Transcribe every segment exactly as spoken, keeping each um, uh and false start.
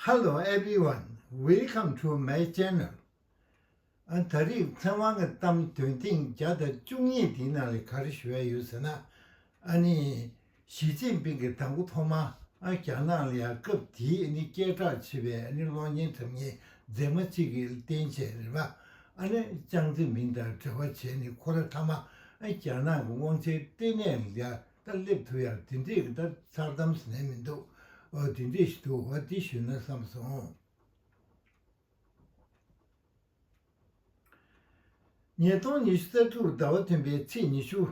Hello everyone, welcome to my channel. ཨ། ད་རེས་ཚེ་དབང་གི་གཏམ་འདོན་ཐེངས་བརྒྱ་དང་བཅུ་གཉིས་འདིའི་ནང་ལ་ག་རེ་ཞུ་ཡ་ཡོད་ཟེར་ན། ཨ་ནི་ཞི་ཅིན་ཕིང་གིས་དང་པོ་ཐོག་མ་ཨ་རྒྱ་ནག་ལ་ཡ་སྐབས་དེའི་ཨ་ནི་སྐད་གྲགས་ཆེ་བའི་ཨ་ནི་གློག་བརྙན་འཁྲབ་མཁན་མཛེས་མ་གཅིག་གིས་བསྟན་བྱས་རེད་པ། ཨ་ནི་ཅང་ཙེ་མིན་དང་འབྲེལ་བ་བྱས་ནས་ཁོ་རང་མཐའ་མ་ཨ་རྒྱ་ནག་གི་དབང་ཆའི་ལྟེ་གནས་ལ་ཡ་ད་སླེབས་ཐུབ་ཡ་དེ་འདྲས་ཀྱི་ད་མཚར་གཏམ་ཟེར་ནས་མི་འདུག་ཨོ་དེ་འདྲས་ཞིག་འདུག་ཨོ་དེ་ཞུས་ན་བསམ་སོང་། ཉིས་སྟོང་ཉི་ཤུ་རྩ་དྲུག་ཟླ་བ་བདུན་པའི་ཚེས་ཉི་ཤུ།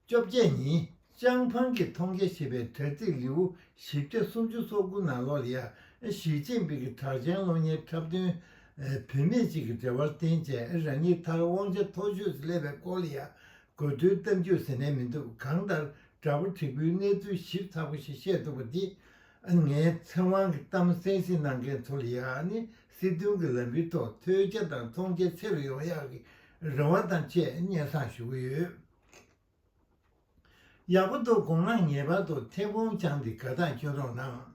བཅོ་བརྒྱད་ཉིན་ཅང་ཕང་གིས་མཐོང་རྒྱ་ཞེས་པའི་དྲ་ཚིགས་ལེའུ་བཞི་བརྒྱ་སུམ་ཅུ་སོ་དགུ་ནང་ལོགས་ལ་ཡ་ཞི་ཅིན་ཕིང་གི་གྲགས་ཅན་གློག་བརྙན་འཁྲབ་སྟོན་བུད་མེད་ཅིག་གི་འབྲེལ་བར་བརྟེན་བྱས་རང་ཉིད་མཐར་དབང་ཆ་མཐོ་ཤོས་སུ་སླེབས་པའི་སྐོར་ལ་ཡ་དགོད་བྲོའི་གཏམ་རྒྱུད་ཟེར་ནས་མི་འདུག་གང་ལྟར་དྲ་འབུ་དྲིལ་བུའི་གནས་ཚུལ་ཞིབ་ཚགས་པོ་ཞིག་བཤད་ཐུབ་པ་འདི་ངའི་ཚེ་དབང་གི་གཏམ་གསན་གཟིགས་གནང་མཁན་ཚོ་ལ་ཡ་ནི་སྲིད་དོན་གྱི་ལམ་བུའི་ཐོག་ཐོས་རྒྱ་དང་མཐོང་རྒྱ་ཆེ་རུ་ཡོང་ཡག་གི་རེ་བ་དང་བཅས་སྙན་སེང་ཞུ་གི་ཡོད། ཡག་པོ་འདུག་དགོངས་ལགས། ངེས་པར་དུ་མཐེ་བོང་བཅངས་ཏེ་དགའ་ཐག་སྐྱོན་རོགས་གནང་།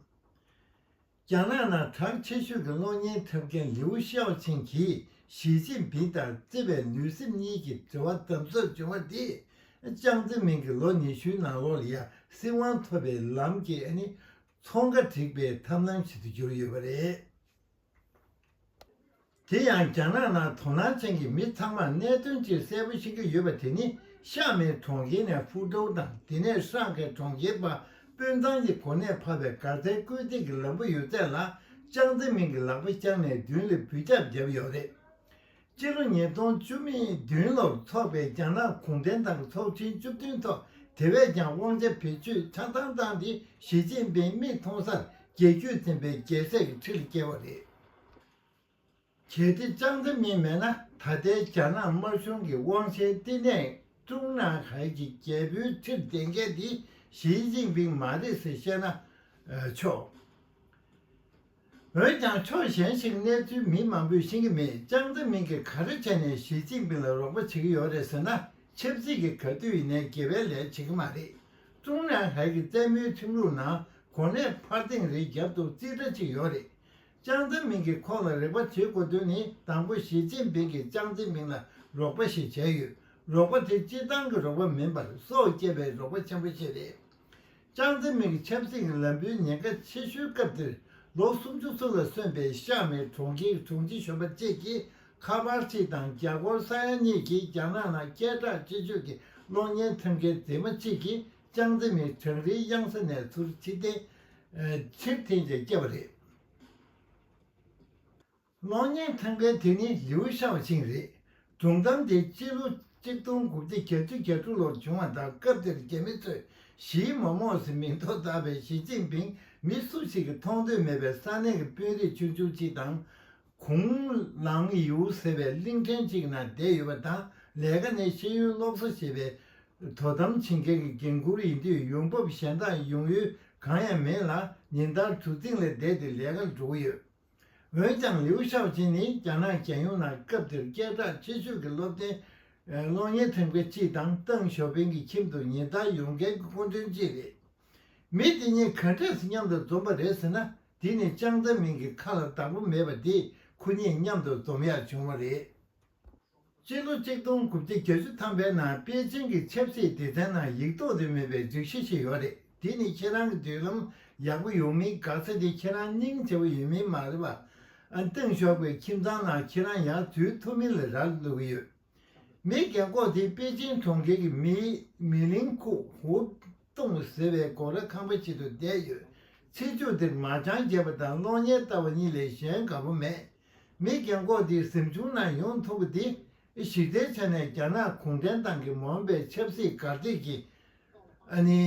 རྒྱ་ནག་ནང་གྲགས་ཆེ་ཤོས་ཀྱི་གློག་བརྙན་འཁྲབ་མཁན་ལིའུ་ཤའོ་ཆིང་གིས་ཞི་ཅིན་ཕིང་དང་བརྩེ་བའི་ལུས་སེམས་གཉིས་ཀྱི་འབྲེལ་བ་དམ་ཟབ་བྱུང་བ་དེས་ཅང་ཙེ་མིན་གྱི་ལོ་ཉི་ཤུའི་ནང་ལོགས་ལ་ཡ་སྲིད་དབང་ཐོབ་པའི་ལམ་གྱི་ཨ་ནི་ཚོང་ཁ་བསྒྲིགས་པའི་ཐབས་ལམ་ཞིག་ཏུ་གྱུར་ཡོད་པ་རེད། དེ་ཡང་རྒྱ་ནག་ནང་དོ་སྣང་ཅན་གྱི་མི་ཚང་མར་གནད་དོན་གཅིག་གསལ་པོ་ཤེས་ཀྱི་ཡོད་པ་དེ་ནི་ཤ་མེད་གྲོང་ཁྱེར་ནས་ཧྥུ་ཀྲོའུ་དང་དེ་ནས་ཧྲང་ཧའེ་གྲོང་ཁྱེར་བར་སྤུན་ཐང་གི་གོ་གནས་འཕར་བའི་གར་སྟེགས་བཀོད་སྒྲིག་གི་ལམ་བུ་ཡོད་ཚད་ལ་ཅང་ཙེ་མིན་གྱི་ལག་པ་བརྐྱངས་ནས་མདུན་ལ་འབུད་རྒྱབ་བརྒྱབ་ཡོད་རེད། སྤྱི་ལོ་ཉིས་སྟོང་བཅུ་མེད་བདུན་ལོར་འཚོགས་པའི་རྒྱ་ནག་གུང་ཁྲན་ཏང་གི་ཚོགས་ཆེན་བཅུ་བདུན་ཐོག་དེ་བས་ཀྱང་དབང་ཆ་བེད་སྤྱོད་ཆ་ཚང་བཏང་སྟེ་ཞི་ཅིན་ཕིང་མིག་མཐོང་སར་རྒྱལ་རྒྱུད་འཛིན་པའི་རྒྱལ་སྲས་ཀྱི་ཁྲི་ལ་བསྐྱལ་བ་རེད། གལ་ཏེ་ཅང་ཙེ་མིན་མེད་ན་ད་ལྟའི་རྒྱ་ནག་དམར་གཞུང་གི་དབང་ཆའི་བསྟི་གནས་ཀྲུང་ནན་ཧའེ་གྱི་རྒྱལ་པོའི་ཁྲིར་ལྡན་མཁན་འདི་ཞི་ཅིན་ཕིང་མ་རེད་ཟེར་བཤད་ན་ཆོག་འོན་ཀྱང་ཕྱོགས་གཞན་ཞིག་གནས་ཚུལ་མི་མང་པོས་ཤེས་ཀྱི་མེད། ཅང་ཙེ་མིན་གྱིས་ག་རེ་བྱས་ནས་ཞི་ཅིན་ཕིང་ལ་རོགས་པ་བྱེད་ཀྱི་ཡོད་རེད་ཟེར་ན། ཆབ་སྲིད་ཀྱི་ག་དུས་ཡིན་ནའི་དགེ་བའི་ལས་བྱེད་ཀྱི་མ་རེད། ཀྲུང་ནན་ཧའེ་གི་རྩེད་མོའི་ཁྲིམས་ལུགས་ནང་གོ་གནས་འཕར་ལྡིང་རེ་བརྒྱབ་འདུག་རྩིས་ཁྲ་གཅིག་ཡོད་རེད། ཅང་ཙེ་མིན་གྱིས་ཁོང་ལ་རེ་བ་བྱེད་དགོས་དོན་ནི། དང་པོ་ཞི་ཅིན་ཕིང་གིས་ཅང་ཙེ་མིན་ལ་རོགས་པ་ཞིག་བྱས་ཡོད། རོགས་པ་དེ་སྤྱིར་བཏང་གི་རོགས་པ་མིན་པར་སྲོག་བསྐྱབས་པའི་རོགས་པ་ཆེན་པོ་ཞིག་རེད། ཅང་ཙེ་མིན་གྱི་ཆབ་སྲིད་ཀྱི་ལམ་བུའི་ཉེན་ཁ་ཆེ་ཤོས་སྐབས་དེར་ལོ་སུམ་ཅུ་སོ་ལ་སོན་པའི་ཤ་མེད་གྲོང་ཁྱེར་གྱི་དྲུང་ཆེ་གཞོན་པ་བཅས་ཀྱིས་ཁ་པར་གཅིག་དང་རྒྱ་སྒོར་ས་ཡ་གཉིས་ཀྱིས་རྒྱ་ནག་ནང་སྐད་གྲགས་ཆེ་ཤོས་ཀྱི་གློག་བརྙན་འཁྲབ་མཁན་མཛེས་མ་གཅིག་གིས་ཅང་ཙེ་མིན་བྲང་རིའི་གཡང་ས་ནས་ཚུར་ཕྱིར་འཐེན། ཕྱིར་འཐེན་བྱས་བསྐྱལ་བ་རེད། གློག་བརྙན་འཁྲབ་མཁན་དེ་ནི་ལིའུ་ཤའོ་ཆིང་རེད། སྒྲུང་གཏམ་དེ་སྤྱི་ལོ་གཅིག་སྟོང་དགུ་བརྒྱ་བརྒྱད་ཅུ་གྱ་དྲུག་ལོར་བྱུང་བ་དང་། སྐབས་དེར་རྒྱ་མི་ཚོས་ཞིའི་མོག་མོག་ཟེར་མིང་ཐོ་བཏགས་པའི་ཞི་ཅིན་ཕིང་མི་སུ་ཞིག་གིས་མཐོང་འདོད་མེད་པའི་ས་གནས་ཀྱི་དཔོན་རིགས་ཆུང་ཆུང་གཅིག་དང་། གུང་ལང་ཡུའུ་ཟེར་བའི་གླིང་ཕྲན་གཅིག་ནང་བསྡད་ཡོད་པ་དང་། ལས་ཀ་ནི་ཤེས་ཡོན་སློབ་གསོ་ཞེས་པའི་དོ་དམ་བྱེད་མཁན་གྱི་འགན་འཁུར་ཡིན་དུས། ཡོང་འབབ་གཞན་དག་ཡོང་ཡུལ་གང་ཡང་མེད་ལ། ཉིན་ལྟར་གྲུ་གཟིངས་ལ་བསྡད་དེ་ལས་ཀར་འགྲོ་གི་ཡོད། འོན་ཀྱང་ལིའུ་ཤའོ་ཆིང་ནི་རྒྱ་ནག་རྒྱལ་ཡོངས་ནང་སྐབས་དེར་སྐད་གྲགས་ཆེ་ཤོས་ཀྱི་སློབ་ཚན་གློག་བརྙན་འཁྲབ་མཁན་གཅིག་དང་། ཏེང་ཞའོ་ཕིང་གི་ཁྱིམ་དུ་ཉིན་ལྟར་ཡོང་མཁན་གྱི་སྐུ་མགྲོན་གཅིག་རེད། མི་དེ་གཉིས་ག་འདྲས་སུ་མཉམ་དུ་འཛོམས་པ་རེད་ཟེར་ན། དེ་ནི་ཅང་ཙེ་མིན་གྱི་ཁ་ལ་བདག་པོ་མེད་པ་དེས་ཁོ་གཉིས་མཉམ་དུ་འཛོམས་ཡག་བྱུང་བ་རེད། སྤྱི་ལོ་གཅིག་སྟོང་དགུ་བརྒྱ་བརྒྱད་ཅུ་ཐམ་པའི་ནང་པེ་ཅིང་གི་ཆབ་སྲིད་སྡེ་ཚན་ནང་ཡིག་ཐོག་ཏུ་མེད་པའི་སྒྲིག་གཞི་ཞིག་ཡོད་རེད། དེ་ནི་ཁྱེད་རང་གི་མདུན་ལམ་ཡག་པོ་ཡོང་མིན་དགག་ས་དེ་ཁྱེད་རང་སྙིང་རྗེ་བོ་ཡོད་མིན་མ་རེད་པ། ཨ། ཏེང་ཞའོ་ཕིང་གི་ཁྱིམ་ཚང་ནང་ཁྱེད་རང་ཡར་འཛུལ་ཐུབ་མིན་ལ་རག་ལས་ཀྱི་ཡོད། མི་རྒན་འཁོགས་དེ་པེ་ཅིང་གྲོང་ཁྱེར་གྱི་མི་མི་ལིང་ཁུག་ཧུའུ་ཏུང་ཟེར་བའི་སྒོ་ར་ཁང་པ་ཞིག་ཏུ་བསྡད་ཡོད། ཚེ་མཇུག་དེར་མ་ཅང་རྒྱག་པ་དང་གློག་བརྙན་ལྟ་བ་གཉིས་ལས་གཞན་དགའ་པོ་མེད། མི་རྒན་འཁོགས་དེའི་གཟིམ་ཆུང་ནང་ཡོང་ཐུབ་པ་དེ་གཞི་རྩའི་ཆ་ནས་རྒྱ་ནག་གུང་ཁྲན་ཏང་གི་མ་འོངས་པའི་ཆབ་སྲིད་གར་སྟེགས་ཀྱི་ཨ་ནི་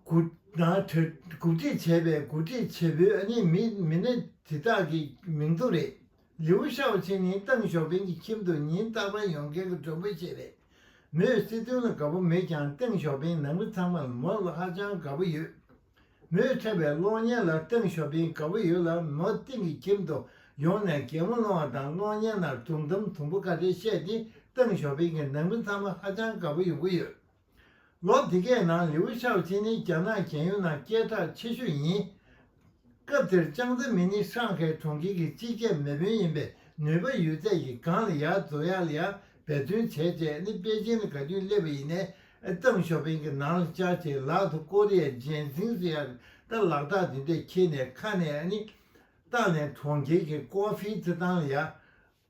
འགོ་ནང་གྲ་འགོ་ཁྲིད་བྱས་པའི་འགོ་ཁྲིད་བྱེད་པོའི་ཨ་ནི་མི་མི་སྣ་དེ་དག་གི་མིང་ཐོ་རེད། ལིའུ་ཤའོ་ཆིང་ནི་ཏེང་ཞའོ་ཕིང་གི་ཁྱིམ་དུ་ཉིན་རྟག་པར་ཡོང་མཁན་གྱི་མགྲོན་པོ་ཞིག་རེད། མོས་སྲིད་དོན་ལ་དགའ་པོ་མེད་ཀྱང་ཏེང་ཞའོ་ཕིང་ནང་མི་ཚང་མར་མོ་ལ་ཧ་ཅང་དགའ་པོ་ཡོད། མོས་འཁྲབ་པའི་གློག་བརྙན་ལ་ཏེང་ཞའོ་ཕིང་དགའ་པོ་ཡོད་ལ། མོ་ཏེང་གི་ཁྱིམ་དུ་ཡོང་ནས་གད་མོ་སློང་བ་དང་གློག་བརྙན་ནང་སྒྲུང་གཏམ་དུམ་བུ་ཁ་ཤས་བཤད་དེ་ཏེང་ཞའོ་ཕིང་གི་ནང་མི་ཚང་མ་ཧ་ཅང་དགའ་པོ་ཡོང་གི་ཡོད། ལོ་འདི་གའི་ནང་ལིའུ་ཤའོ་ཆིང་ནི་རྒྱ་ནག་རྒྱལ་ཡོངས་ནང་སྐད་གྲགས་ཆེ་ཤོས་ཡིན། སྐབས་དེར་ཅང་ཙེ་མིན་ནི་ཧྲང་ཧའེ་གྲོང་ཁྱེར་གྱི་སྤྱི་ཁྱབ་མི་དཔོན་ཡིན་པས། ནུས་པ་ཡོད་ཚད་ཀྱིས་སྒང་ལ་ཡར་འཛུལ་ཡག་ལ་ཡང་འབད་བརྩོན་བྱས་རྗེས་ནི་པེ་ཅིན་ལ་ག་དུས་སླེབས་པ་ཡིན་ནའི་ཏེང་ཞའོ་ཕིང་གི་ནང་ལ་བཅར་རྗེས་ལག་ཏུ་ཀོ་རི་ཡའི་ལྗན་ཤིང་ཟེར་ཡག་ད་ལག་རྟགས་འདི་འདྲས་འཁྱེར་ནས་ཁ་ནས་ནི་ཏང་ནས་གྲོང་ཁྱེར་གྱི་ཀོ་ཧྥི་རྩི་ཐང་ལ་ཡར།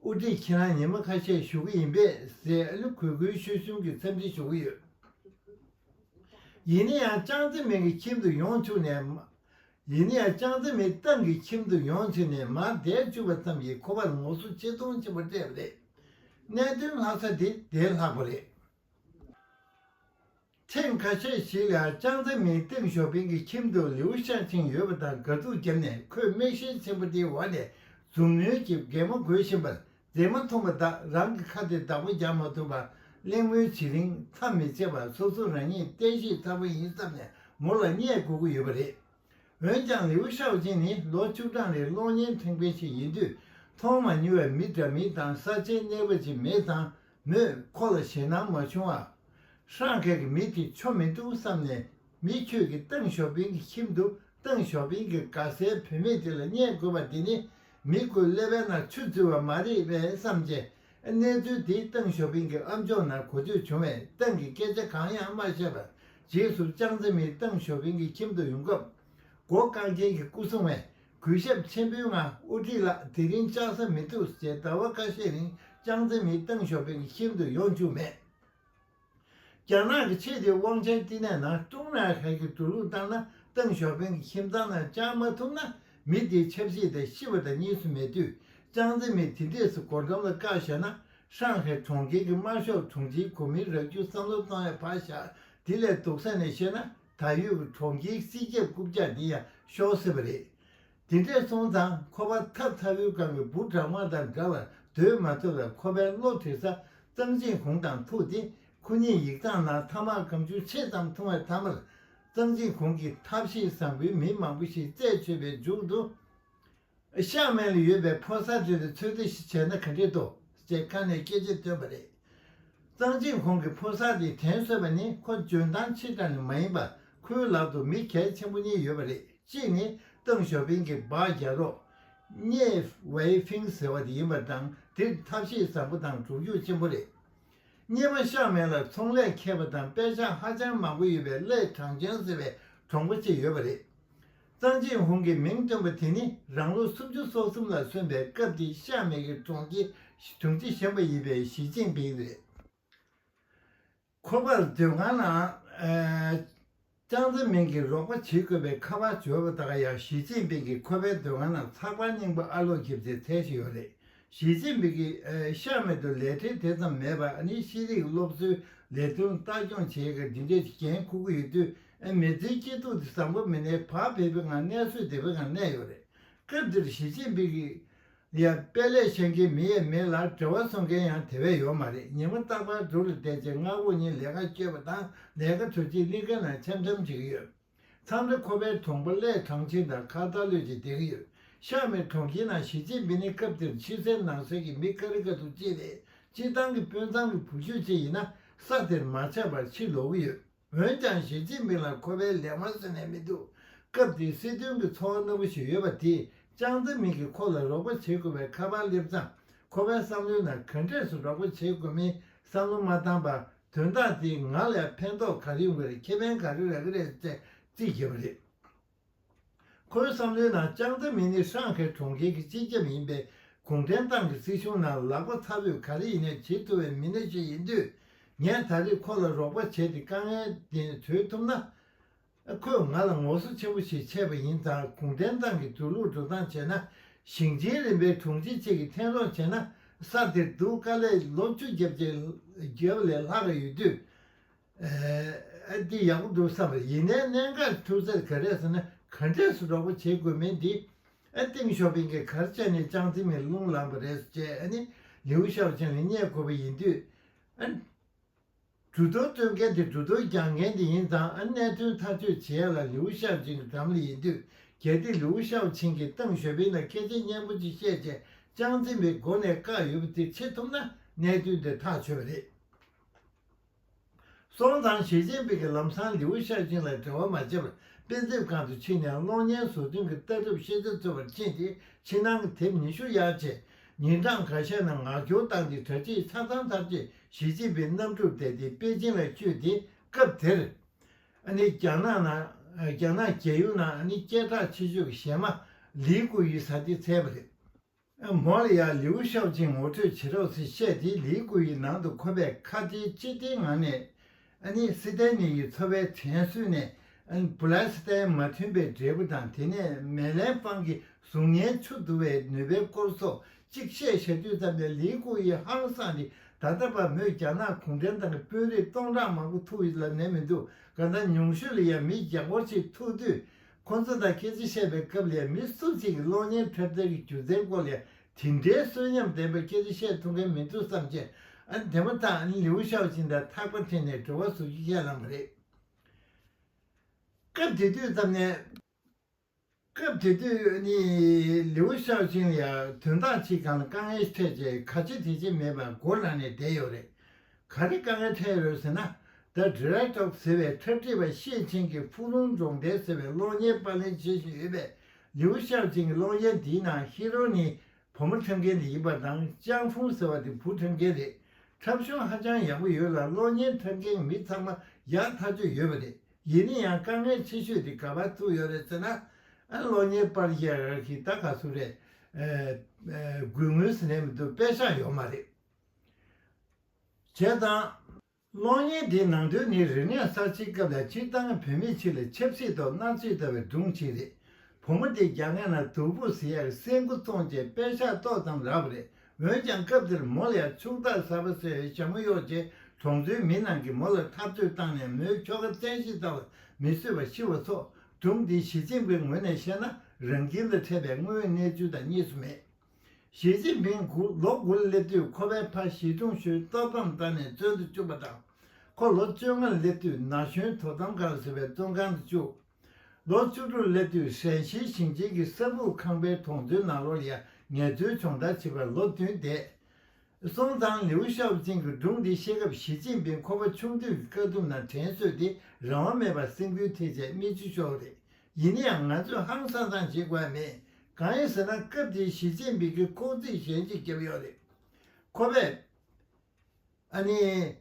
དབུ་ཁྲིད་ཁྱེད་རང་ཉི་མ་ཁ་ཤས་བཞུགས་ཀྱི་ཡིན་པས་ཟེར་ཨ་ནི་གུས་གུས་ཞུ་གསུམ་གྱི་འཚམས་འདྲི་ཞུ་གི་ཡོད། ཡིན་ན་ཡང་ཅང་ཙེ་མིན་གྱི་ཁྱིམ་དུ་ཡོང་བཅུག་ནས་མ། ཡིན་ན་ཡང་ཅང་ཙེ་མིན་ཏང་གི་ཁྱིམ་དུ་ཡོང་བཅུག་ནས་མར་བསྡད་བཅུག་པ་ཙམ་གྱིས་ཁོ་པར་ངོ་སོ་ཆེ་མཐོང་ཆེན་པོ་སྤྲད་པ་རེད། གནད་དོན་ལྷག་ས་དེ་དེ་ལྷག་པ་རེད། ཐེངས་ཁ་ཤས་ཤིག་ལ་ཅང་ཙེ་མིན་ཏེང་ཞའོ་ཕིང་གི་ཁྱིམ་དུ་ལིའུ་ཤ་ཆིང་ཡོད་པ་དང་དགའ་སྡུག་བརྒྱབ་ནས་ཁོས་མིག་ཤེལ་ཆེན་པོ་དེའི་འོག་ནས་མཛུབ་གནོན་གྱིས་གད་མོ་དགོད་བཞིན་པར་མཛེས་མ་མཐོང་བ་དག་རང་གི་ཁ་དེ་བདག་པོ་རྒྱག་མ་ཐུབ་པར་གླེང་མོལ་བྱེད་རིང་མཚམས་མི་ཆད་པར་སོ་སོ་རང་ཉིད་བསྟན་བཤིག་ཚར་པོ་ཡིན་བསམ་ནས་མོ་ལ་བརྙས་དགོས་ཀྱི་ཡོད་པ་རེད། འོན་ཀྱང་ལིའུ་ཤའོ་ཅིན་ནི་ལོ་བཅུ་གྲངས་རེའི་གློག་བརྙན་འཁྲབ་མཁན་ཞིག་ཡིན་དུས་མཐོང་མ་མྱོང་བའི་མི་འདྲ་མིན་དང་ས་ཆའི་གནས་བབ་ཅིག་མེད་ཙང་མོས་ཁོ་ལ་ཞེད་སྣང་མ་བྱུང་བ། ཧྲང་ཧའེ་གི་མི་དེ་ཆོ་མི་འདུག་བསམ་ནས་མི་ཁྱོད་ཀྱིས་ཏེང་ཞའོ་ཕིང་གི་ཁྱིམ་དུ་ཏེང་ཞའོ་ཕིང་གི་དགའ་སའི་བུད་མེད་དེ་ལ་བརྙས་དགོས་པ་དེ་ནི་མི་དགོས་ཀླད་པའི་ནང་ཆུ་འཛུལ་བ་མ་རེད་པས་བསམ་རྗེས་གནས་ཚུལ་དེ་ཏེང་ཞའོ་ཕིང་གི་ཨམ་ཅོག་ནང་གོ་ཐོས་བྱུང་བས་ཏེང་གིས་སྐད་ཆ་གང་ཡང་མ་བཤད་པར་རྗེས་སུ་ཅང་ཙེ་མིན་ཏེང་ཞའོ་ཕིང་གི་ཁྱིམ་དུ་ཡོང་སྐབས། མགོ་བཀང་མཁན་གྱི་སྐུ་སྲུང་བས་གུས་ཞབས་ཆེན་པོའི་ངང་དབུ་ཁྲིད་ལགས་དེ་རིང་བཅར་ས་མི་ཐུབ་ཅེས་ཟླ་བ་ཁ་ཤས་རིང་ཅང་ཙེ་མིན་ཏེང་ཞའོ་ཕིང་གི་ཁྱིམ་དུ་ཡོང་བཅུག་མེད། རྒྱ་ནག་གི་ཆེས་མཐོའི་དབང་ཆའི་བསྟི་གནས་ནང་ཀྲུང་ནན་ཧའེ་གི་འགྲོ་ལུགས་ལྟར་ན་ཏེང་ཞའོ་ཕིང་གི་ཁྱིམ་ཚང་ནང་བཅར་མ་ཐུབ་ན་མི་དེའི་ཆབ་སྲིད་དང་ཤི་བ་དང་གཉིས་སུ་མེད་དུས་ཅང་ཙེ་མིན་དེ་འདྲས་སུ་སྒོ་འགྲམ་ལ་བཀག་བཞག་ན་ཧྲང་ཧའེ་གྲོང་ཁྱེར་གྱི་དམར་ཤོག་དྲུང་ཆེའི་གོ་མིང་རག་རྒྱུ་བསམ་བློ་གཏོང་ཡ་ཕར་བཞག་དེ་ལས་སྡུག་ས་ནས་བཤད་ན། ད་ཡོད་ཀྱི་གྲོང་ཁྱེར་སྲིད་སྐྱབས་རྐུབ་བཀྱག་འདི་ཡང་ཤོར་སྲིད་པ་རེད། དེ་འདྲས་སོང་ཙང་ཁོ་པ་ཐབ་ཚ་བོའི་སྒང་གི་འབུ་གྲང་མ་དང་འདྲ་བར་སྡོད་མ་ཐུབ་པར་ཁོ་པའི་བློ་བྲེལ་ས་གཙང་ཆེན་ཧུང་དང་ཐུག་སྟེ་ཁོ་གཉིས་ཡིག་ཚང་ནང་ཐ་མག་སྒམ་ཆུང་ཕྱེད་ཙམ་འཐུང་བའི་མཐའ་མར་གཙང་ཆེན་ཧུང་གིས་ཐབས་ཤེས་བཟང་པོའི་མི་མང་པོ་ཞིག་རྩད་ཆོད་པའི་མཇུག་ཏུ། ཤ་མེད་ལ་ཡོད་པའི་ཕོ་གསར་དེ་ལ་ཚོད་འཛིན་ཞིག་བྱས་ན་ག་འདྲས་འདུག་ཅེས་ཁ་ནས་སྐད་ཆ་བཏོན་པ་རེད། གཙང་ཆེན་ཧུང་གིས་ཕོ་གསར་དེ་དྲན་གསོས་པ་ནི་ཁོ་འཇོན་ཐང་ཆེ་དྲགས་ནི་མ་ཡིན་པར་ཁོའི་ལག་ཏུ་མི་གལ་ཆེན་པོ་གཉིས་ཡོད་པ་རེད། གཅིག་ནི་ཏེང་ཞའོ་ཕིང་གི་འབག་རྒྱག་རོགས་ཉེ་ཝེ་ཧྥིང་ཟེར་བ་དེ་ཡིན་པ་དང་དེར་ཐབས་ཤེས་བཟང་པོ་དང་གྲུབ་རྒྱུ་ཆེན་པོ་རེད། གཉིས་པ་ཤ་མེད་ལ་ཚོང་ལས་མཁས་པ་དང་དཔེ་ཆ་ཧ་ཅང་མང་པོ་ཡོད་པའི་ལའེ་ཁྲང་ཅན་ཟེར་བའི་གྲོང་པ་ཅིག་ཡོད་པ་རེད། གཙང་ཆེན་ཧུང་གིས་མིང་བཏོན་པ་དེ་ནི་རང་ལོ་སུམ་ཅུ་སོ་གསུམ་ལ་སོན་པའི་སྐབས་དེའི་ཤ་མེད་ཀྱི་གྲོང་ཁྱེར་དྲུང་ཆེ་གཞོན་པ་ཡིན་པའི་ཞི་ཅིན་ཕིང་རེད། ཁོ་པར་སྡོད་ཁང་ནང་ཨ་ཅང་ཙེ་མིན་གྱིས་རོགས་པ་བྱེད་དགོས་པའི་ཁ་པར་འབྱོར་བ་དག་ཡང་ཞི་ཅིན་ཕིང་གིས་ཁོ་པའི་སྡོད་ཁང་ནང་ཚགས་པར་རྙིང་པ་ཨ་ལོག་རྒྱབ་ཚད་འཚོལ་བཞིན་ཡོད་རེད། ཞི་ཅིན་ཕིང་གིས་ཨ་ཤ་མེད་དུ་ལས་བྲེལ་དེ་ཙམ་མེད་པར་ཨ་ནི་ཤེས་རིག་སློབ་གསོའི་ལས་དོན་ལྟ་སྐྱོང་བྱེད་མཁན་འདི་འདྲས་ཀྱི་འགན་འཁུར་གྱི་ཡོད་དུས་ཨ་མི་ཚེའི་སྐྱིད་སྡུག་དེ་བཟང་པོ་མིན་ནའི་བག་ཕེབས་པའི་ངང་གནས་ཚུལ་བདེ་པོའི་ངང་གནས་ཡོད་རེད། སྐབས་འདིར་ཞི་ཅིན་ཕིང་གིས་ཡ། དཔེ་ལས་ཤེས་མཁན་མི་ཡས་མེད་ལ་འབྲེལ་བ་བཟོ་མཁན་ཡང་དེ་བས་ཡོད་མ་རེད། ཉི་མ་རྟག་པར་འབྲུག་ལ་བསྡད་རྗེས་སྔ་དགོང་གཉིད་ལས་ཀ་སྐྱོད་པ་དང་ལས་ཀ་གྲུབ་རྗེས་གླིང་ག་ནང་འཆམ་འཆམ་བྱེད་ཀྱི་ཡོད། མཚམས་རེ་ཁོ་པའི་གྲོང་པ་ཀླད་གྲང་ཆེན་དང་ཁ་བརྡ་གློད་ཅིག་བསྡད་ཀྱི་ཡོད། ཤ་མེད་གྲོང་ཁྱེར་ནང་ཞི་ཅིན་ཕིང་ནི་སྐབས་དེར་ཕྱི་གསལ་ནང་གསལ་གྱི་མི་ཀ་རི་ཀ་ཐུག་ཅིག་རེད། སྤྱིར་བཏང་གི་དཔོན་ཚང་གི་བུ་ཆུང་ཅིག་ཡིན་ན་ས་དེར་མ་ཆགས་པར་ཕྱིར་ལོག་གི་ཡོད། འོན་ཀྱང་ཞི་ཅིན་ཕིང་ལ་ཁོ་པའི་ལས་དབང་ཟེར་ནས་མི་འདུག་སྐབས་དེའི་སྲིད་དོན་གྱི་ཚོགས་སྣ་པོ་ཞིག་ཡོད་པ་དེས་ཅང་ཙེ་མིན་གྱིས་ཁོ་ལ་རོགས་པ་བྱེད་དགོས་པའི་ཁ་པར་སླེབས་ཙང་ཁོ་པའི་བསམ་བློའི་ནང་ག་འདྲས་སུ་རོགས་པ་བྱེད་དགོས་མིན་བསམ་བློ་མ་བཏང་པར་དོན་དག་དེས་ང་ལ་ཕན་ཐོགས་ག་རེ་ཡོང་གི་རེད། ཁེ་ཕན་ག་རེ་རག་གི་རེད་ཅེས་རྩིས་བརྒྱབ་པ་རེད། ཁོའི་བསམ་བློའི་ནང་ཅང་ཙེ་མིན་ནི་ཧྲང་ཧའེ་གྲོང་ཁྱེར་གྱི་སྤྱི་ཁྱབ་ཡིན་པས་གུང་ཁྲན་ཏང་གི་སྲིད་གཞུང་ནང་ལག་པ་ཚ་བོས་ག་རེ་ཡིན་ནའི་བྱེད་ཐུབ་པའི་མི་སྣ་ཞིག་ཡིན་དུས་ངས་ད་རེས་ཁོ་ལ་རོགས་པ་བྱས་ཏེ་དཀའ་ངལ་དེ་སེལ་ཐུབ་ན། ཁོས་ང་ལ་ངོ་སོ་ཆེན་པོ་ཞིག་ཆགས་པ་ཡིན་ཙང་གུང་ཁྲན་ཏང་གི་འགྲོ་ལུགས་འགྲོ་སྟངས་བྱས་ན་ཞིང་ཆེན་རིམ་པའི་དྲུང་ཆེ་གཅིག་གིས་འཐེན་རོགས་བྱས་ན་ས་དེར་སྡུག་དཀའ་ལས་ལོ་བཅུ་བརྒྱབ་རྗེས་བརྒྱབ་ལས་ལྷག་གི་ཡོད་དུས། ཨ་འདི་ཡག་པོ་འདུག་བསམ་པ་ཡིན་ནའི་གནད་འགག་ཐུག་ཚད་ག་རེ་ཟེར་ན་ག་འདྲས་སུ་རོགས་པ་བྱེད་དགོས་མིན་འདི་ཨ་ཏེང་ཞའོ་ཕིང་གིས་ག་རེ་བྱས་ནས་ཅང་ཙེ་མིན་རླུང་ལངས་པ་རེད་ཅེས་ཨ་ནི་ལིའུ་ཤའོ་ཅིན་ལ་བརྙས་དགོས་པ་ཡིན་དུས་ཨ་གྲུ་གཏོར་སྟོན་མཁན་དེ་གྲུ་གཏོར་རྒྱག་མཁན་དེ་ཡིན་ཙང་ཨ་གནད་དོན་ཐག་གཅོད་བྱེད་ཡ་ལ་ལིའུ་ཤའོ་ཅིན་གྱི་འགྲམ་ལ་ཡིན་དུས་གལ་ཏེ་ལིའུ་ཤའོ་ཅིན་གྱིས་ཏེང་ཞའོ་ཕིང་ལ་སྐད་ཆ་སྙན་པོ་ཅིག་བཤད་རྗེས་ཅང་ཙེ་མིན་མགོ་ནས་བཀག་ཡོད་པ་དེ་བྱེད་ཐུབ་ན་གནད་དོན་དེ་ཐག་ཆོད་པ་རེད། སོང་ཙང་ཞི་ཅིན་ཕིང་གིས་ལམ་སང་ལིའུ་ཤའོ་ཅིན་ལ་འབྲེལ་བ་མ་བྱས་པར་ དཔེ་མཛོད་ཁང་དུ་ཕྱིན་ནས་གློག་བརྙན་བཟོ་སྐྲུན་གྱི་ལྟ་གྲུབ་ཤེས་བྱ་འཚོལ་བར་ཕྱིན་ཏེ། ཕྱི་ནང་གི་དེབ་ཉི་ཤུ་ཡར་བཅད། ཉིན་གྲངས་འགའ་ཤས་ནང་ངག་སྐྱོར་བཏང་སྟེ་གྲ་སྒྲིག་ཆ་ཚང་ཐག་ཆོད། ཞི་ཅིན་ཕིང་གནམ་གྲུར་བསྡད་དེ་པེ་ཅིང་ལ་བསྐྱོད་དེ། སྐབས་དེར་ཨ་ནི་རྒྱ་ནག་ནང་རྒྱ་ནག་རྒྱལ་ཡུལ་ནང་ཨ་ནི་སྐད་གྲགས་ཆེ་ཤོས་ཀྱི་གཞས་མ་ལི་ཀུ་ཡི་ཟ་ཏི་འཚོལ་བ་རེད། མོ་ལ་ཡང་ལིའུ་ཞའོ་ཅིན་ངོ་སྤྲོད་བྱེད་རོགས་ཞེས་བཤད་དེ། ལི་ཀུ་ཡི་ནང་དུ་ཁོ་པས་ཁ་བྲལ་ཅི་ཐེའི་ངང་ནས་ཨ་ནི་སི་ཏན་ནི་ཡི་འཚོ་བའི་དྲན་གསོས་ནས། ཨ་ནི་བུ་ལ་སི་ཏན་མ་མཐུན་པའི་འབྲས་བུ་དང་། དེ་ནས་མེ་ལན་ཧྥང་གི་གཟུགས་བརྙན་ཆུ་བསྡུ་བའི་ནུས་པའི་སྐོར་སོགས་གཅིག་བཤད་བཞག་དུས་ཙམ་ནས། ལི་ཀུ་ཡི་ཧང་སངས་ཏེ། ད་ལྟ་བར་མོས་རྒྱ་ནག་གུང་ཁྲན་ཏང་གི་དཔོན་རིགས་སྟོང་ཕྲག་མང་པོ་ཐུག་ཡོད་ལབ་ནས་མི་འདུག་གང་ལྟར་ཉུང་ཤོས་ལ་ཡང་མི་བརྒྱ་སྐོར་ཞིག་ཐུག་དུས། ཁོ་ཚོ་དང་སྐད་ཆ་བཤད་པའི་སྐབས་ལ་མི་སུ་གཅིག་གིས་གློག་བརྙན་འཁྲབ་སྟོན་གྱི་སྒྱུ་རྩལ་སྐོར་ལ་དེ་འདྲའི་གསོན་ཉམས་ལྡན་པའི་སྐད་ཆ་བཤད་ཐུབ་མཁན་མི་འདུག་བསམ་བྱས། ཨ་ནི་དེ་མ་ཐག་ཨ་ནི་ལིའུ་ཞའོ་ཅིན་དང་ཐག་པ་འཐེན་ནས་འབྲེལ་བ་བཟོ་རྒྱུ་བཤད་གནང་བ་རེད། སྐབས་དེ་དུས་ཙམ་ནས། སྐབས་དེ་དུས་ཨ་ནི་ལིའུ་ཞའོ་ཅིན་ལ་ཡང་དོན་དག་ཅིག་སྒང་ལ་དཀའ་ངལ་འཕྲད་རྗེས། ག་བྱེད་དེ་བྱེད་མེད་པར་སྒོ་ནང་ནས་བསྡད་ཡོད་རེད། ག་རེ་དཀའ་ངལ་འཕྲད་ཡོད་རེད་ཟེར་ན། The Dry Talk ཟེར་བའི་འཁྲབ་ཁྲིད་པ་ཤེས་ཆིང་གིས་ཕུག་རོན་གྲོང་རྡལ་ཟེར་བའི་གློག་བརྙན་པར་ལེན་བྱེད་བཞིན་ཡོད་པས། ལིའུ་ཞའོ་ཅིན་གྱིས་གློག་བརྙན་འདིའི་ནང་ཧི་རོ་ནི་བུ་མོ་འཁྲབ་མཁན་དེ་ཡིན་པ་དང་། ཅང་ཧྥུང་ཟེར་བ་དེ་བུ་འཁྲབ་མཁན་རེད། འཁྲབ་གཞུང་ཧ་ཅང་ཡག་པོ་ཡོད་ལ། གློག་བརྙན་འཁྲབ་མཁན་མི་ཚང་མ་ཡག་ཐག་ཆོད་ཡོད་པ་རེད། ཡིན་ན་ཡང་དཀའ་ངལ་ཆེ་ཤོས་དེ་ག་པར་ཐུག་ཡོད་རེད་ཟེར་ན། ཨ་གློག་བརྙན་པར་རྒྱག་གི་ད་ག་ཚོད་རེད། ཨ་ཨ་དགོས་དངུལ་ཟེར་ནས་མི་འདུག་པད་ཤག་ཡོད་མ་རེད། བྱས་ཙང་། གློག་བརྙན་འདིའི་ནང་དོན་ནི་རིག་གནས་གསར་བརྗེའི་སྐབས་ལ་སྤྱིར་བཏང་བོད་མི་སྤྱི་ལ་ཆབ་སྲིད་ཐོག་མནར་གཅོད་ལྟ་བའི་སྒྲུང་ཅིག་རེད། བུ་མོ་དེ་རྒྱ་ནག་ནང་སྡུག་པོ་ཟེར་ཡག་གི་སེམས་འགུལ་བཙོང་བྱས་པད་ཤག་ཏོག་ཙམ་རག་པ་རེད། འོན་ཀྱང་སྐབས་དེར་མོ་ལ་ཡང་ཕྱུག་བདག་གསར་པ་ཟེར་བའི་ཞྭ་མོ་གཡོགས་རྗེས། གྲོང་ཚོའི་མི་རྣམས་ཀྱིས་མོ་ལ་འཐབ་རྩོད་བཏང་ནས། མོའི་ཁྱོ་ག་བཙན་ཤེད་ལྟ་བུ་མི་བཟོད་པར་ཤི་བ་སོགས། སྒྲུང་འདི་ཞི་ཅིན་ཕིང་ངོས་ནས་བཤད་ན། རང་ཁྱིམ་ལ་འཕྲད་པའི་དངོས་ཡོད་གནས་ཚུལ་དང་གཉིས་སུ་མེད། ཞི་ཅིན་ཕིང་དགུ་ལོ་དགུ་ལ་སླེབས་དུས། ཁོ་པའི་ཕ་ཞི་ཀྲུང་ཧྲུའེ་ལྟོ་ཕམ་བཏང་ནས་བཙོན་དུ་བཅུག་པ་དང་། ཁོ་ལོ་བཅོ་ལྔ་ལ་སླེབས་དུས། ན་གཞོན་དོ་དམ་ཁང་ཟེར་བའི་བཙོན་ཁང་དུ་བཅུག་ལོ་བཅུ་དྲུག་ལ་སླེབས་དུས། ཧྲན་ཞི་ཞིང་ཆེན་གྱི་ས་སྦུག་ཁང་པའི་གྲོང་ཚོའི་ནང་ལོགས་ལ་ཡང་ངལ་རྩོལ་སྦྱོང་བརྡར་བྱེད་པར་ལོ་བདུན་བསྡད། སོང་ཙང་། ལིའུ་ཞའོ་ཅིན་གྱིས་སྒྲུང་འདི་ཤེས་སྐབས། ཞི་ཅིན་ཕིང་ཁོ་པ་ཆུང་དུས་ཀྱི་དཀའ་སྡུག་ནང་དྲན་གསོས་ཏེ། རང་དབང་མེད་པར་སེམས་འགུལ་ཐེབས་བྱས་མིག་ཆུ་ཤོར་བ་རེད། ཡིན་ན་ཡང་ང་ཚོས་ཧང་སང་སང་བྱེད་དགོས་ཡ་མེད། གང་ཡིན་ཟེར་ན། སྐབས་དེའི་ཞི་ཅིན་ཕིང་གིས་ཁོག་རྩིས་གཞན་ཅིག་བརྒྱབ་ཡོད་རེད། ཁོ་པས་ཨ་ནི།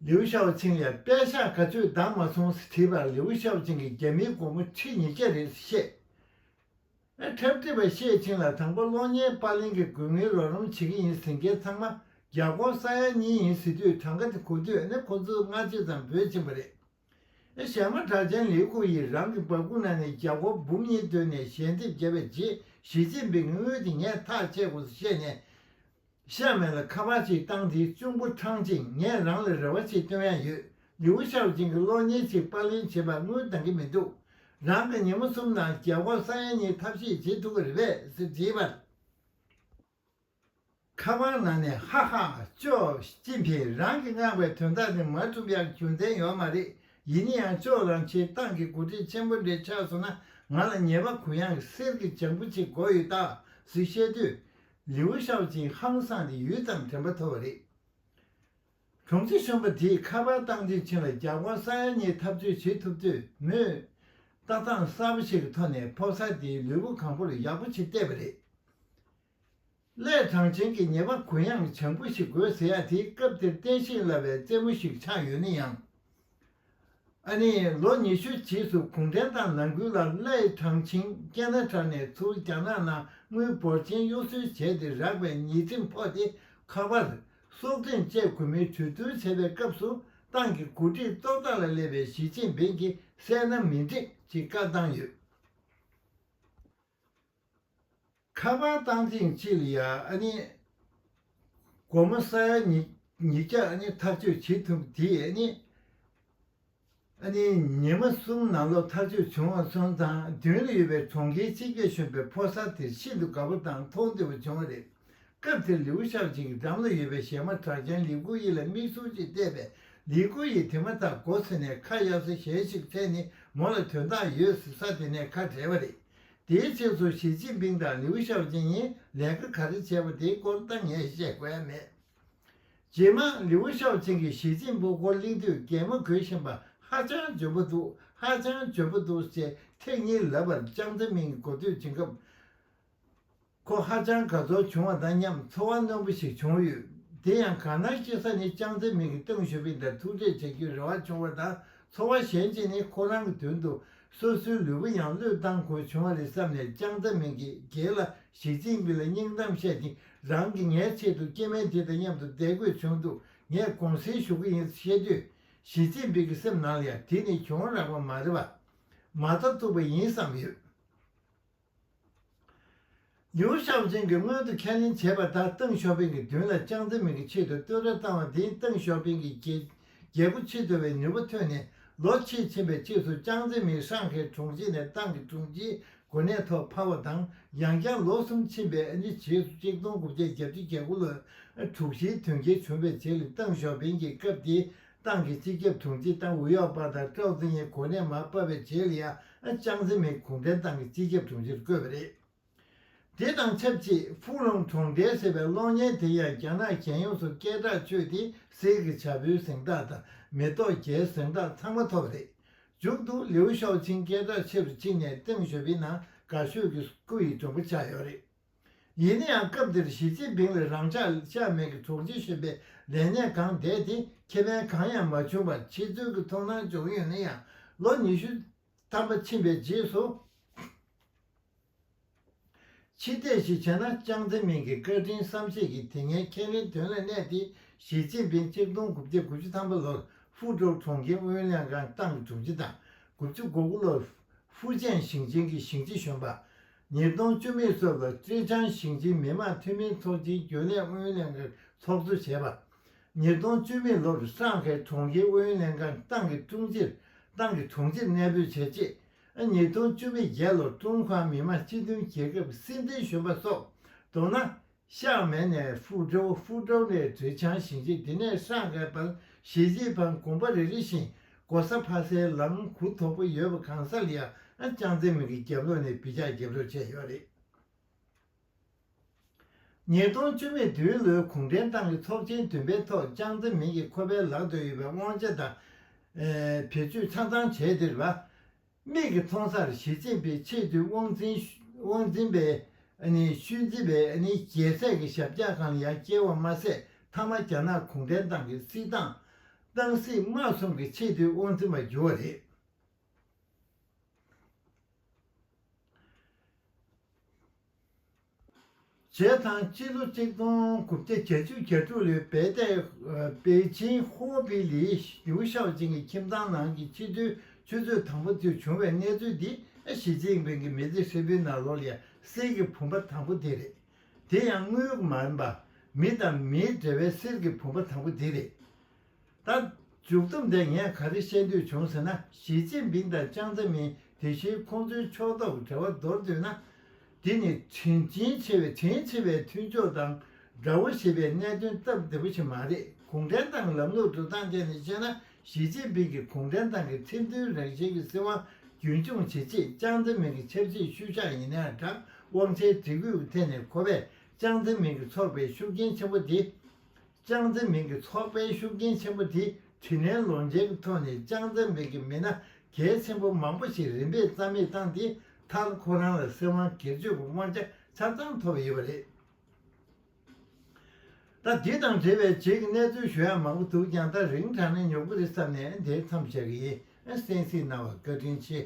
ལིའུ་ཞའོ་ཆིང་ལ་པད་ཤག་ག་ཚོད་བདག་མ་སོང་ཟེར་དྲིས་པར། ལིའུ་ཞའོ་ཆིང་གིས་རྒྱ་མིའི་སྒོར་མོ་ཁྲི་ཉིས་བརྒྱ་རེད་ཟེར་བཤད། འཁྲབ་ཁྲིད་པ་ཤེས་ཆིང་ལ་དང་པོ་གློག་བརྙན་པར་ལེན་གྱི་དགོས་དངུལ་རོགས་རམ་བྱེད་ཀྱི་ཡིན་ཟེར་མཁན་ཚང་མ་རྒྱ་སྒོར་ས་ཡ་གཉིས་ཡིན་ཟེར་དུས། གྲངས་ཀ་དེ་གོ་དུས་ཨ་ནི་ཁོ་ཚོ་སྔ་ཕྱི་ཙམ་འབོད་ཕྱིན་པ་རེད། གཞས་མ་གྲགས་ཅན་ལི་ཀུ་ཡིས་རང་གི་སྦ་ཁུག་ནང་ནས་རྒྱ་སྒོར་འབུམ་གཉིས་བཏོན་ནས་ཞལ་འདེབས་བརྒྱབ་པའི་རྗེས། ཞི་ཅིན་ཕིང་གིས་དངུལ་དེ་ངས་ཐག་བཅད་དགོས་ཞེས་བཤད་ནས། ཤ་མེད་ལ་ཁ་པར་ཅིག་བཏང་སྟེ། གཅུང་པོ་ཁྲང་ཅིང་། ངས་རང་ལ་རེ་བ་ཅིག་བཏོན་ཡ་ཡོད། ལིའུ་ཞའོ་ཅིང་གིས་གློག་བརྙན་ཅིག་པར་ལེན་བྱེད་པར་དངུལ་འདང་གི་མི་འདུག་རང་གིས་ཉི་མ་གསུམ་ནང་རྒྱ་སྒོར་ས་ཡ་གཉིས་ཐབས་ཤེས་བྱེད་ཐུབ་ཀྱི་རེད་པས་ཟེར་དྲིས་པར། ཁ་པར་ནང་ནས། ཧ་ཧ། ཅོ་ཅིན་ཕིང་། རང་གིས་མངགས་པའི་དོན་དག་དེ་མ་འགྲུབ་ཡག་རྒྱུ་མཚན་ཡོད་མ་རེད། ཡིན་ན་ཡང་ཅོ་རང་ཆེ་ཏང་གི་འགོ་ཁྲིད་ཆེན་པོ་འདྲ་ཆགས་སོང་ན། ང་ལ་ཉེས་པ་གུ་ཡངས་གསེར་གྱི་ལྗང་བུ་ཅིག་དགོས་ཡོད་ད་ཟེར་བཤད་དུས། ལིའུ་ཞའོ་ཅིང་ཧང་སངས་ཏེ་ཡུད་ཙམ་དྲན་པ་ཐོར་བ་རེད། དྲུང་ཆེ་གཞོན་པ་དེས་ཁ་པར་བཏང་ཆིང་ལ་རྒྱ་སྒོར་ས་ཡ་གཉིས་ཐབས་འཚོལ་བྱེད་ཐུབ་དུས། མོས་ལྟ་སྟངས་གསར་པ་ཞིག་གི་ཐོག་ནས་ཕོ་གསར་དེའི་ལུས་པོ་གང་པོར་ཡག་པོ་ཞིག་བལྟས་པ་རེད། ལའེ་ཁྲང་ཆིང་གིས་ཉེས་པ་གུ་ཡངས་ལྗང་བུ་ཞིག་དགོས་ཟེར་ཡ་དེ། སྐབས་དེར་བསྟན་ཤེས་སླ་བའི་རྩེད་མོ་ཞིག་ཆགས་ཡོད་ན་ཡང་། ཨ་ནི་ལོ་ཉི་ཤུ་རྗེས་སུ་གུང་ཁྲན་ཏང་ནང་ཁུལ་ལ་ལའེ་ཁྲང་ཆིང་ཀེ་ན་ཌ་ནས་ཚུར་རྒྱ་ནག་ནང་དངུལ་འབོར་ཆེན་གཡུག་སྲོལ་བྱས་ཏེ་རག་པའི་ཉེས་ཁྲིམས་ཕོག་སྟེ། ཁ་པར། སྲོག་ཁྲིམས་བཅད་དགོས་མིན་གྲོས་བསྡུར་བྱས་པའི་སྐབས་སུ། ཏང་གི་འགོ་ཁྲིད་གཙོ་བདག་ལ་སླེབས་པའི་ཞི་ཅིན་ཕིང་གིས་བསད་ན་མི་འགྲིག་ཅེས་བཀའ་བཏང་ཡོད། ཁ་པར་བཏང་ཐེངས་གཅིག་ལ་ཡ་ཨ་ནི་སྒོར་མོ་ས་ཡ་ཉིས་ཉིས་བརྒྱ་ཨ་ནི་ཐག་གཅོད་བྱེད་ཐུབ་དེ། ཨ་ནི་ཨ་ནི་ཉི་མ་གསུམ་ནང་ལོགས་ཐག་གཅོད་བྱུང་བ་སོང་ཙང་། མདུན་ལ་ཡོད་པའི་གྲོང་ཁྱེར་སྤྱི་ཁྱབ་གཞོན་པའི་ཕོ་གསར་དེར་ཤིན་ཏུ་དགའ་པོ་དང་མཐོང་འདོད་པ་བྱུང་བ་རེད། སྐབས་དེར་ལིའུ་ཞའོ་ཅིང་གིས་འགྲམ་ལ་ཡོད་པའི་གཞས་མ་གྲགས་ཅན་ལི་ཀུ་ཡི་ལ་མིག་ཟུར་ཅིག་བལྟས་པས། ལི་ཀུ་ཡིས་དེ་མ་ཐག་མགོ་ཟིན་ནས་ཁ་གཡར་ས་གཞན་ཞིག་འཐེན་ནས། མོ་ལ་དོན་དག་ཡོད་ཟེར་ས་དེ་ནས་ཁ་བྲལ་བ་རེད། དེའི་རྗེས་སུ་ཞི་ཅིན་ཕིང་དང་ལིའུ་ཞའོ་ཅིན་གཉིས་ལས་ཀ་ག་རེ་བྱས་པ་དེའི་སྐོར་ད་ངས་བཤད་དགོས་ཡ་མེད། རྗེས་མ་ལིའུ་ཞའོ་ཅིང་གིས་ཞི་ཅིན་ཕིང་མགོ་གླེང་དུས། གད་མོ་དགོད་བཞིན་པ་ཧ་ཅང་འཇོན་པོ་འདུག་ཧ་ཅང་འཇོན་པོ་འདུག་ཅེས་ཐེངས་གཉིས་ལབ་པར་ལྕམ་ཚེ་རིང་གིས་གོ་ཐོས་བྱེད་སྐབས། ཁོ་ཧ་ཅང་དགའ་ཚོར་བྱུང་བ་དང་མཉམ་ཚོར་བ་རྣོན་པོ་ཞིག་བྱུང་ཡོད། དེ་ཡང་གང་ན་ཤི་ས་ནི་ལྕམ་ཚེ་རིང་གིས་ཏེང་ཞའོ་ཕིང་དང་ཐུག་འཕྲད་བྱ་རྒྱུའི་རེ་བ་བྱུང་བ་དང་། ཚོར་བ་གཞན་གཅིག་ནི་ཁོ་རང་གི་དོན་དུ་སོ་སོའི་ལུས་པོ་ཡང་བློས་བཏང་དགོས་བྱུང་བ་རེད་བསམ་ནས། ལྕམ་ཚེ་རིང་གིས་རྒན་ལགས་ཞི་ཅིན་ཕིང་ལ་སྙིང་གཏམ་བཤད་དེ། རང་གིས་ངའི་ཆེད་དུ་སྐྱེ་དམན་དེ་དང་མཉམ་དུ་བསྡད་དགོས་བྱུང་འདུག་ངས་དགོངས་སེལ་ཞུ་གི་ཡིན་ཞེས་བཤད་དུས། ཞི་ཅིན་ཕིང་གི་སེམས་ནང་ལ་ཡང་དེ་ནི་གྱོང་རག་པ་མ་རེད་པ། མ་མཐའ་ཐུག་པ་ཡིན་བསམ་ཡོད། ལིའུ་ཞའོ་ཆིང་གིས་སྔོན་དུ་ཁས་ལེན་བྱས་པ་ལྟར། ཏེང་ཞའོ་ཕིང་གི་མདུན་ལ་ལྕམ་ཚེ་རིང་གི་ཆེད་དུ་བསྟོད་ར་བཏང་བ་འདིས། ཏེང་ཞའོ་ཕིང་གི་རྒྱལ་རྒྱལ་པོ་ཆེ་ཐུབ་པའི་ནུས་པ་ཐོན་ནས། ལོ་ཕྱེད་ཕྱིན་པའི་རྗེས་སུ་ལྕམ་ཚེ་རིང་ཧྲང་ཧའེ་གྲོང་ཁྱེར་ནས་ཏང་གི་དྲུང་ཆེའི་གོ་གནས་ཐོག་ཕབ་པ་དང་། ཡང་བསྐྱར་ལོ་གསུམ་ཕྱིན་པའི་ཨ་ནི་རྗེས་སུ། གཅིག་སྟོང་དགུ་བརྒྱ་བརྒྱད་ཅུ་གྱ་དགུ་ལོར་དྲུག་བཞིའི་དོན་རྐྱེན་བྱུང་བའི་རྗེས་ལ། ཏེང་ཞའོ་ཕིང་གིས་སྐབས་དེའི་ཏང་གི་སྤྱི་ཁྱབ་དྲུང་ཆེ་ཏང་ཝུའུ་ཡའོ་པ་དང་ཀྲའོ་ཙེ་ཡི་གོ་གནས་མར་བབས་པའི་རྗེས་ལ་ཡང་། ལྕམ་ཚེ་རིང་གུང་ཁྲན་ཏང་གི་སྤྱི་ཁྱབ་དྲུང་ཆེར་བསྐོས་པ་རེད། དེ་དང་ཆབས་ཅིག་ཧྥུ་ལུང་གྲོང་རྡལ་ཟེར་བའི་གློག་བརྙན་དེ་ཡང་རྒྱ་ནག་རྒྱལ་ཡོངས་སུ་སྐད་གྲགས་ཆོད་དེ། གསེར་གྱི་བྱ་ཕོའི་གཟེངས་རྟགས་དང་། མེ་ཏོག་བརྒྱའི་གཟེངས་རྟགས་ཚང་མ་ཐོབ་པ་རེད། མཇུག་ཏུ་ལིའུ་ཞའོ་ཆིང་སྐད་གྲགས་ཆེ་རུ་ཕྱིན་ནས། ཏེང་ཞའོ་ཕིང་ནང་དགའ་ཤོས་ཀྱི་སྐུ་ཡི་མགྲོན་པོ་ཆགས་ཡོད་རེད། ཡིན་ན་ཡང་། སྐབས་དེར་ཞི་ཅིན་ཕིང་ལ་རང་ཆགས་ཤར་མེད་ཀྱི་གྲོང་ཁྱེར་གཞན་པའི་ལས་གནས་གང་བསྡད་དེ། ཁེ་ཕན་གང་ཡང་མ་བྱུང་བར་ཕྱི་ཚུལ་གྱི་མཐོང་སྣང་བྱུང་ཡོད་ན་ཡང་། ལོ་ཉི་ཤུ་ཐམ་པ་ཕྱིན་པའི་རྗེས་སུ། ཕྱིར་བལྟས་ཤིག་བྱས་ན། ལྕམ་ཚེ་རིང་གི་བཀའ་དྲིན་བསམ་ཤེས་ཀྱིས་དེ་སྔའི་ཁས་ལེན་དོན་ལ་གནས་ཏེ། ཞི་ཅིན་ཕིང་གཅིག་སྟོང་དགུ་བརྒྱ་དགུ་བཅུ་ཐམ་པ་ལོར་ཧྥུ་ཀྲོའུ་གྲོང་ཁྱེར་ཨུ་ཡོན་ལྷན་ཁང་ཏང་གི་དྲུང་ཆེ་དང་། དགུ་བཅུ་གོ་དགུ་ལོར་ཧྥུ་ཅན་ཞིང་ཆེན་གྱི་ཞིང་ཆེན་གཞོན་པ། ཉིས་སྟོང་བཅུ་མེད་ལོར་ཀྲེ་ཅང་ཞིང་ཆེན་མི་དམངས་འཐུས་མིའི་ཚོགས་ཆེན་རྒྱུན་ལས་ཨུ་ཡོན་ལྷན་ཁང་ཚོགས་གཙོ་བྱས་པ། ཉིས་སྟོང་བཅུ་མེད་ལོར་ཧྲང་ཧའེ་གྲོང་ཁྱེར་ཨུ་ཡོན་ལྷན་ཁང་ཏང་གི་དྲུང་ཆེར། ཏང་གི་དྲུང་ཆེར་གནས་སྤོས་བྱས་རྗེས། ཉིས་སྟོང་བཅུ་མེད་བརྒྱད་ལོར་ཀྲུང་ཧྭ་མི་དམངས་སྤྱི་མཐུན་རྒྱལ་ཁབ་སྲིད་འཛིན་གཞོན་པ་སོགས། མདོར་ན། ཤར་མེད་ནས་ཧྥུ་ཀྲོའུ། ཧྥུ་ཀྲོའུ་ནས་ཀྲེ་ཅང་ཞིང་ཆེན། དེ་ནས་ཧྲང་ཧའེ་བར། གཞིས་བྱེས་བར་གོམ་པ་རེ་རེ་བཞིན་གོ་ས་འཕར་སའི་ལམ་གུ་དོག་པོ་ཡོད་པ་གང་ས་ལ་ཡང་། ལྕམ་ཚེ་རིང་གི་རྒྱབ་ལོགས་ནས་འབུད་རྒྱག་རྒྱབ་རོགས་བྱས་ཡོད་རེད། ཉིས་སྟོང་བཅུ་མེད་བདུན་ལོའི་གུང་ཁྲན་ཏང་གི་ཚོགས་ཆེན་བདུན་པའི་ཐོག་ལྕམ་ཚེ་རིང་གིས་ཁོ་པའི་ལག་ཏུ་ཡོད་པའི་དབང་ཆ་དང་། ཨེ། བེད་སྤྱོད་ཆ་ཚང་བྱས་ཏེ་རེད་པ། མིག་གིས་མཐོང་སར་ཞི་ཅིན་ཕིང་ཆེས་མཐོའི་དབང་འཛིན། དབང་འཛིན་པའི། ཨ་ནི་ཤུལ་འཛིན་པའི། ཨ་ནི་རྒྱལ་སྲས་ཀྱི་ཞབས་བཀྱག་སྒང་ལ་ཡང་བསྐྱལ་བ་མ་ཟད། མཐའ་མ་རྒྱ་ནག་གུང་ཁྲན་ཏང་གི་སྲིད་ཏང་། ཏང་སྲིད་དམར་གསུམ་གྱི་ཆེས་མཐོའི་དབང་འཛིན་པར་གྱུར་བ་རེད། བྱས་ཙང་སྤྱི་ལོ་གཅིག་སྟོང་དགུ་བརྒྱ་བརྒྱད་ཅུ་གྱ་དྲུག་ལོའི་པེ་ཏའི། པེ་ཅིན་ཧོ་པི་ལི་ལིའུ་ཞའོ་ཅིང་གི་ཁྱིམ་ཚང་ནང་གི་ཕྱི་དྲོའི་ཆུ་ཚོད་དང་པོ་དེར་བྱུང་བའི་གནས་ཚུལ་འདི། ཞི་ཅིན་ཕིང་གི་མི་ཚེ་ཧྲིལ་པོའི་ནང་ལོགས་ལ་ཡང་གསེར་གྱི་བུམ་པ་དང་པོ་དེ་རེད། དེ་ཡང་དངུལ་མ་ཡིན་པ། མི་དང་མིའི་འབྲེལ་བའི་གསེར་གྱི་བུམ་པ་དང་པོ་འདི་རེད། ད། མཇུག་སྡོམ་དེ་ངས་ག་རེ་བཤད་འདོད་བྱུང་ཟེར་ན། ཞི་ཅིན་ཕིང་དང་ལྕམ་ཚེ་རིང་། དེ་བཞིན་ཁོང་ཚོའི་ཕྱོགས་གཏོགས་ཀྱི་འབྲེལ་བ་མདོར་བསྡུས་ན། དེ་ནི་དྲིན་ཆེན་ཆེ་བའི། དྲིན་ཆེ་བའི་མཐུན་ཕྱོགས་དང་དགྲ་བོ་ཞེས་པའི་གནད་དོན་སྟབས་བདེ་པོ་ཞིག་མ་རེད། གུང་ཁྲན་ཏང་གི་ལམ་ལུགས་འགྲོ་སྟངས་ཐད་ནས་བཤད་ན། ཞི་ཅིན་ཕིང་གིས་གུང་ཁྲན་ཏང་གི་ཁྲིམས་མཐུན་རང་བཞིན་གྱི་སྲིད་དབང་རྒྱུན་སྐྱོང་བྱེད་ཆེད། ལྕམ་ཚེ་རིང་གི་ཆབ་སྲིད་ཤུལ་བཞག་ཡིན་ནའང་འདྲ། དབང་ཆའི་སྒྲིག་བཀོད་ཀྱི་ཐད་ནས་ཁོ་པས་ལྕམ་ཚེ་རིང་གི་ཚོགས་པའི་ཤུགས་རྐྱེན་ཆེན་པོ་དེ། ལྕམ་ཚེ་རིང་གི་ཚོགས་པའི་ཤུགས་རྐྱེན་ཆེན་པོ་དེ། དྲིན་ལན་ལོག་འཇལ་གྱི་ཐོག་ནས་ལྕམ་ཚེ་རིང་གི་མི་སྣ་གལ་ཆེན་པོ་མང་པོ་ཞིག་རིམ་པས་རྩ་མེད་བཏང་སྟེ། མཐར་ཁོ་རང་ལ་སྲིད་དབང་སྒེར་གཅོད་ཀྱི་དབང་ཆ་ཆ་ཚང་ཐོབ་ཡོད་པ་རེད། ད་འདི་དང་འབྲེལ་བའི་རྗེས་ཀྱི་གནས་ཚུལ་ཞུ་ཡག་མང་པོ་འདུག་ཀྱང་། ད་རིང་དྲགས་ན་ཉོབ་ཀྱི་རེད་བསམ་ནས་འདིར་མཚམས་བཞག་གི་ཡིན། གསན་གཟིགས་གནང་བར་བཀའ་དྲིན་ཆེ།